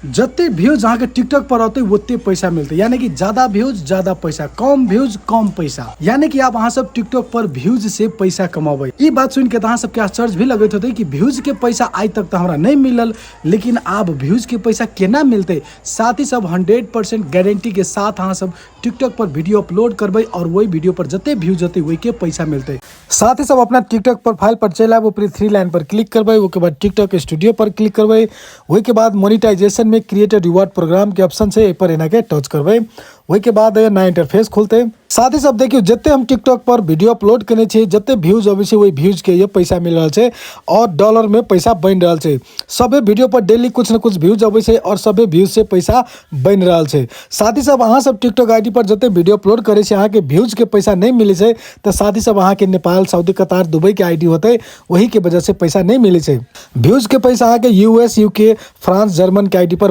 जते व्यूज अहाँके टिकटॉक पर औते ओते पैसा मिलते, यानी कि ज्यादा व्यूज ज्यादा पैसा, कम व्यूज कम पैसा। यानी कि आब अहाँ सब टिकटॉक पर व्यूज से पैसा कमाबै। ई बात सुन के तऽ अहाँ सबके आश्चर्य भी लगैत होतै कि व्यूज के पैसा आइ तक तऽ हमरा नहि मिलल, लेकिन आब व्यूज के पैसा केना मिलतै। साथ ही सब 100% गारंटी के साथ अहाँ सब टिकटॉक पर वीडियो अपलोड करबै और वही वीडियो पर जते व्यूज होतै वही के पैसा मिलतै। साथ ही सब अपना टिकटॉक प्रोफाइल पर चलि आयब, ऊपरी 3 लाइन पर क्लिक करबै, ओहिके बाद टिकटॉक स्टूडियो पर क्लिक करबै, ओहिके बाद मोनिटाइजेशन में क्रिएटर रिवार्ड प्रोग्राम के ऑप्शन छै, एहि पर एना के टच करबै, ओहिके बाद नया इंटरफेस खुलतै। साथ ही सब देखियौ जते हम टिकटॉक पर वीडियो अपलोड केने छियै, जते व्यूज अबै छै ओहि व्यूज के ये पैसा मिल रहल छै और डॉलर में पैसा बनि रहल छै। सभे वीडियो पर डेली कुछ न कुछ व्यूज अबै छै और सभे व्यूज से पैसा बनि रहल छै। साथ ही सब अहाँ सब टिकटॉक आईडी पर जते वीडियो अपलोड करै छियै अहाँके व्यूज के पैसा नहि मिलै छै, तऽ साथ ही सब अहाँके नेपाल, सऊदी, कतार, दुबई के आईडी होतै ओही के वजह से पैसा नहि मिलै छै। व्यूज के पैसा अहाँके यूएस, यूके, फ्रांस, जर्मन के आईडी पर